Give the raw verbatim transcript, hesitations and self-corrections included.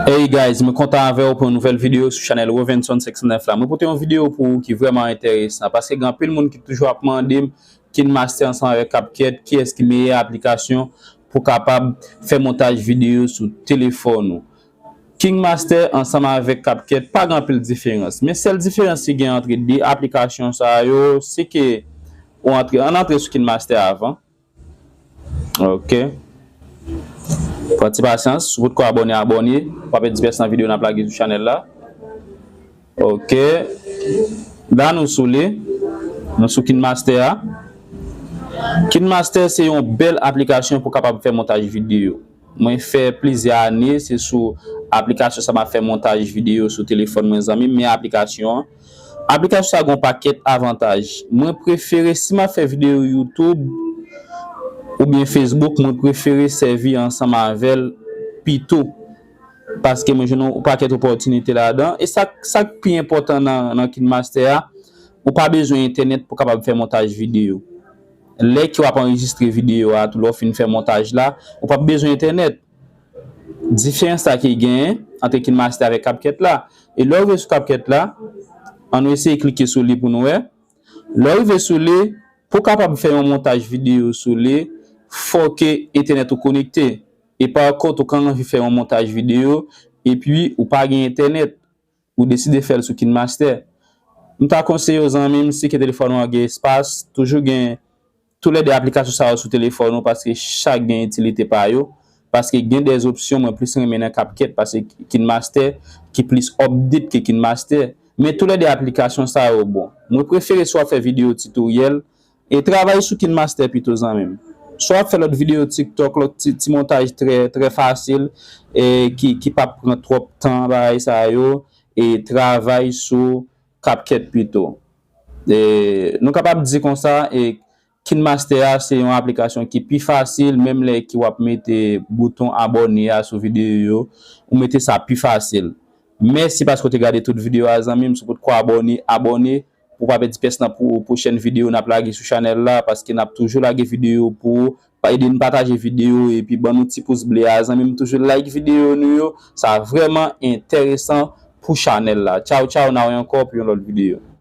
Hey guys, mwen kontan avè w pou yon nouvèl videyo sou chanèl Rovenson senk san nèf la. Mwen pote yon videyo pou ou ki vrèman enteresan, paske gen anpil moun ki toujou ap mande m KineMaster ansanm avèk CapCut, kiyès ki meyè aplikasyon pou kapab fè montaj videyo sou telefòn ou. KineMaster ansanm avèk CapCut pa gen anpil diferans, men sèl diferans ki gen antre de aplikasyon sa yo, se ke ou antre, ann antre sou KineMaster avan. Ok. Pran ti pasyans, si w potko abòne, abòne. Pa pèdi pyès nan videyo n ap lage sou chanèl la. Ok. La nou sou li. Nou sou KineMaster a. KineMaster se yon bèl aplikasyon pou kapab fè montaj videyo. Mwen fè plizyè ane, se sou aplikasyon sa m ap fè montaj videyo sou telefòn mwen, zanmi m, men aplikasyon an. Aplikasyon sa gen yon pakèt avantaj. Mwen prefere, si m ap fè videyo YouTube oubyen Facebook, mwen prefere sèvi ansanm avè l pito. Paske mwen jwenn yon pakèt opòtinite ladan. E sa, sa k pi enpòtan nan, nan KineMaster a, ou pa bezwen entènèt pou kapab fè montaj videyo. Lè ke w ap anrejistre videyo a, tou lè w fin fè montaj la, ou p ap bezwen entènèt. Diferans sa ki genyen ant KineMaster avèk CapCut la. E lè w rive sou CapCut la, ann eseye klike sou li pou nou wè. Lè w rive sou li, pou w kapab fè yon montaj videyo sou li, fò ke entènèt ou konekte. E pa kont ou ka anvi fè yon montaj videyo, epi ou pa gen entènèt, ou deside fè l sou KineMaster. M ta konseye w, zanmi m, si ke telefòn ou an gen espas, toujou gen toulède aplikasyon sa yo sou telefòn ou, paske chak gen itilite pa yo. Paske gen de opsyon mwen plis renmen nan CapCut pase KineMaster, ki plis update ke KineMaster. Men toulède aplikasyon sa yo bon. Mwen prefere si w ap fè videyo titoryèl, e travay sou KineMaster pito, zanmi m. Si w ap fè lòt videyo TikTok, lòt ti, ti montaj trè, trè fasil, e ki, ki p ap pran twòp tan, bagay sa yo, e travay sou CapCut pito. E nou kapab di konsa, e KineMaster a se yon aplikasyon ki pi fasil, menm lè ke w ap mete bouton abòne a sou videyo yo, ou mete sa pi fasil. Mèsi paske w te gade tout videyo a, zanmi m. Si w potko abòne, abòne pou w pa pèdi pyès nan pou pwochèn videyo n ap lage sou chanèl la, paske n ap toujou lage videyo pou ou. Pa ede n pataje videyo epi ban nou ti pous ble a, zanmi m. Toujou like videyo nou yo, sa vrèman enteresan pou chanèl la. Tchaw, tchaw, n a wè ankò pou yon lòt videyo.